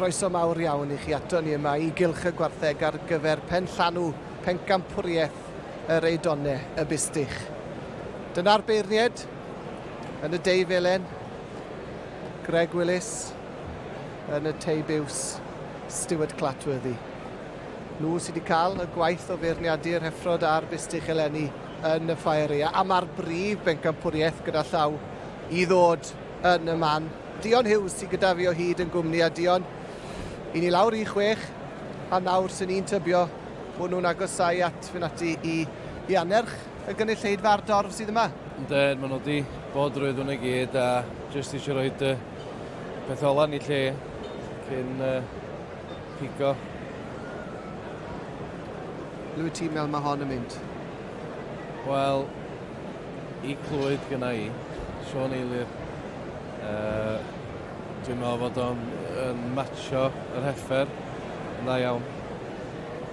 Croeso mawr iawn i chi ato ni yma i Gylch y Gwartheg ar gyfer penllanw pencampwriaeth yr Eidone, y Bustych. Dyna'r beirnied yn y dei felen, Greg Willis yn y tei biws, Stuart Clatworthy. Nhw sydd wedi cael y gwaith o feirniadu'r heffrod a'r bustych eleni yn y Ffair Aeaf, a mae'r brif bencampwriaeth gyda llaw i ddod yn y man. Dion Hughes sydd gyda fi o hyd yn gwmni, a Dion, i ni lawr i chwech, a nawr sy'n ni'n tybio bod nhw'n agosau at fynd ati i, i annerch y gynulleidfa a'r dorf sydd yma. Yndyn, maen nhw wedi bod drwy hwn i gyd a jyst eisiau rhoi y peth ola yn ei lle cyn uh, pigo. Ble wyt ti'n meddwl mae hon yn mynd? Wel, i Clwyd gyna i, Siôn Eilir. Uh, dwi'n meddwl fod o'n yn matcho yr heffer yn dda iawn.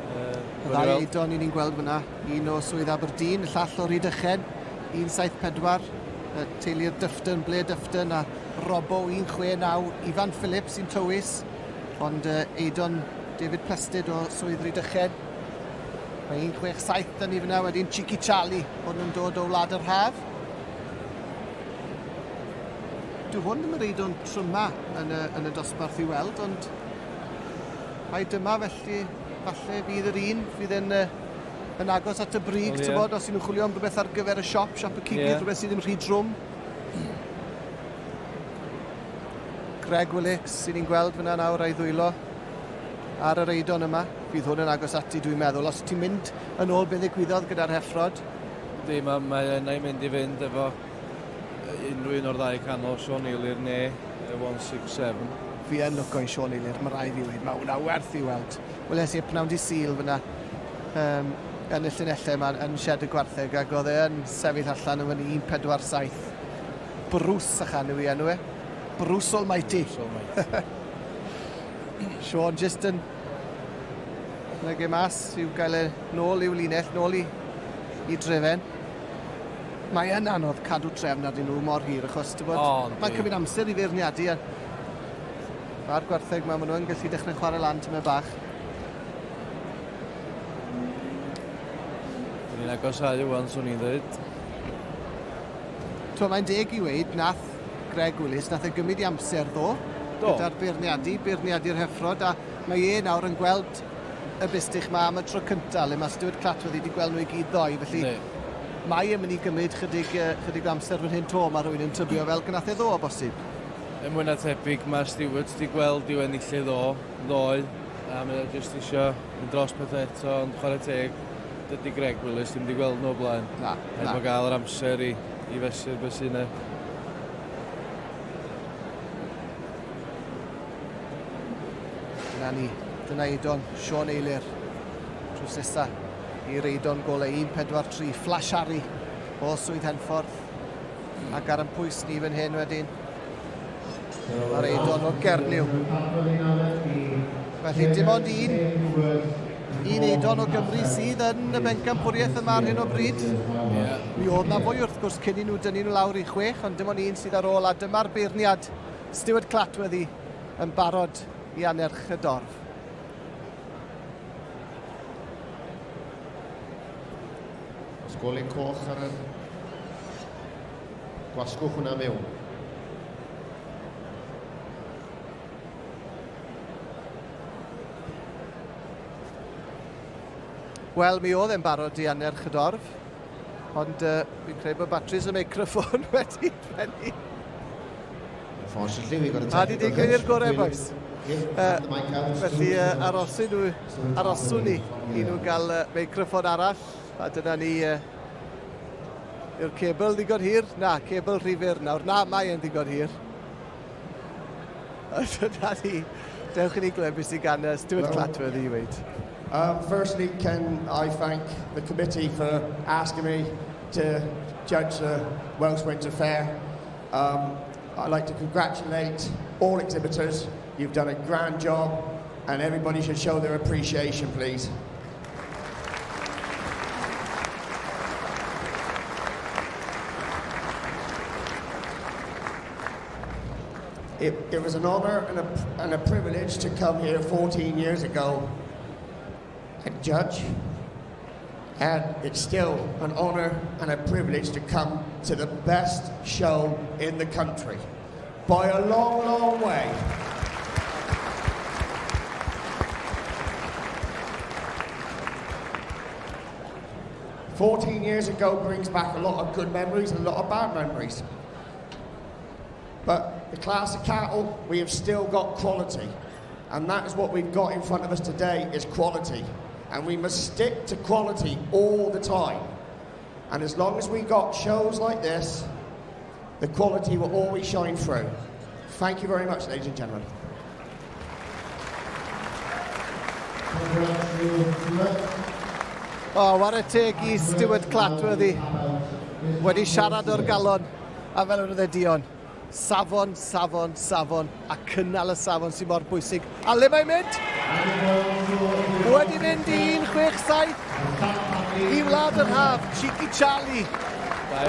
Uh, y ddau eidon i ni'n gweld fyna, un o Swydd Aberdeen, y llall o Rhydychen, 174, y teulu'r Dyfton, Blair Dyfton a Robbo 169, Ifan Phillips sy'n tywys, ond uh, Eidon David Plested o Swydd Rhydychen. Mae 167 dyn ni fyna wedyn, Cheeky Charlie, hwn yn dod o Wlad yr Haf. Dyw hwn ddim yr eidon tryma yn y, yn y dosbarth i weld, ond ai dyma felly, falle fydd yr un fydd yn, yn agos at y brig, well, yeah. bod, os ydyn nhw'n chwilio am rhywbeth ar gyfer y siop, siop y cigydd, yeah. rhywbeth sydd ddim rhy drwm. Greg Willicks sy'n ni'n gweld fyna nawr a'i ddwylo ar yr eidon yma. Fydd hwn yn agos ati dwi'n meddwl. Os ti'n mynd yn ôl beth ddigwyddodd gyda'r heffrod. Yndi, mae, mae yna i mynd i fynd efo unrhyw un o'r ddau canol, Sean Eilir neu 167. Fi yn lwco i Sean Eilir, mae rhaid fi weud, mae hwnna werth i weld. Weles i e pnawn di Sul fyna um, yn y llunellau yma yn sied y gwartheg ac oedd e yn sefyll allan yn fyny 147. Bruce a chan yw ei enw e. Bruce Almighty. Bruce Almighty. Sean just yn nag e mas i'w gael e nôl i'w linell, nôl i, i drefen. Mae yn anodd cadw trefn arnyn nhw mor hir, achos ti'n bod, oh, mae'n cymryd amser i feirniadu. A mae'r gwartheg ma, maen nhw yn gallu dechrau chwarae lan tymed bach. Ni'n agosáu ŵan, swn i'n dweud. T'mo, mae'n deg i weud, nath Greg Willis, nath e gymryd i amser ddo, Do. gyda'r beirniadu, beirniadu'r heffrod, a mae e nawr yn gweld y bustych ma am y tro cynta, le mae Stuart Clatworthy wedi gweld nhw i gyd ddoe, felly Yndi. mae e'n mynd i gymryd chydig, uh, chydig o amser fan hyn to, mae rhywun yn tybio fel gnath e ddo o bosib. Er mwy na tebyg, mae Stuart wedi gweld i'w enillydd o ddoe, a mae o jyst isio mynd dros pethau eto, ond chwarae teg, dydy Greg Willis ddim wedi gweld nhw o blaen. Na, na. Heb o gael yr amser i, i fesur beth sy'n e. Dyna ni. Dyna Eidon, Sean Eilir. Drws nesa i'r Eidon golau 1-4-3. Flash Harry o Swydd Henffordd. Ac ar yn pwys ni fan hyn wedyn. Mae'r Eidon o Gernyw. Felly dim ond un, un Eidon o Gymru sydd yn y bencampwriaeth yma ar hyn o bryd. Yeah. Mi oedd na fwy wrth gwrs cyn i nhw dynnu nhw lawr i chwech, ond dim ond un sydd ar ôl, a dyma'r beirniad Stuart Clatworthy yn barod i anerch y dorf. Os golau coch ar yr... Gwasgwch hwnna mewn. Wel, mi oedd e'n barod i anerch y dorf, ond uh, fi'n credu bod batris y meicroffon wedi pennu. Unfortunately, we've got a A di digwydd i'r gorau, boys. Uh, felly, uh, aroswn nhw, aroswn ni i nhw gael uh, meicroffon arall, a dyna ni... Uh, yw'r cebl ddigon hir? Na, cebl rhy fyr nawr. Na, mae e'n ddigon hir. Dyna ni. Dewch i ni glywed beth sydd gan uh, Stuart well, Clatworthy i weud. Um, firstly, can I thank the committee for asking me to judge the Welsh Winter Fair. Um, I'd like to congratulate all exhibitors. You've done a grand job and everybody should show their appreciation, please. It, it was an honour and a, and a privilege to come here 14 years ago and judge. And it's still an honour and a privilege to come to the best show in the country by a long, long way. 14 years ago brings back a lot of good memories and a lot of bad memories. But the class of cattle, we have still got quality. And that is what we've got in front of us today is quality. And we must stick to quality all the time. And as long as we got shows like this, the quality will always shine through. Thank you very much, ladies and gentlemen. O, oh, ware teg i Stuart Clatworthy. Wedi siarad o'r galon, a fel yr oedd e Dion. Safon, safon, safon, a cynnal y safon sy'n mor bwysig. A le mae'n mynd? Wedi mynd i 167 i Wlad yr Haf, Cheeky Charlie.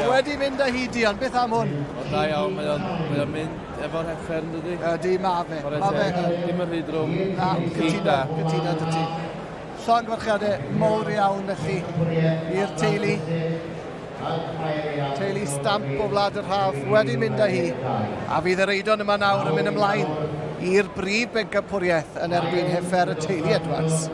Wedi mynd â hi, Dion. Beth am hwn? O, da iawn. Mae o'n, mae o'n mynd efo'r heffer, yn dydi? Ydy, ma fe. Ma fe. Dim yn rhy drwm. Na, cytuno, cytuno dy ti. Llongyfarchiadau mowr iawn felly i'r teulu. Teulu Stamp o Wlad yr Haf wedi mynd â hi. A fydd yr Eidon yma nawr yn mynd ymlaen i'r brif bencampwriaeth yn erbyn heffer y teulu Edwards.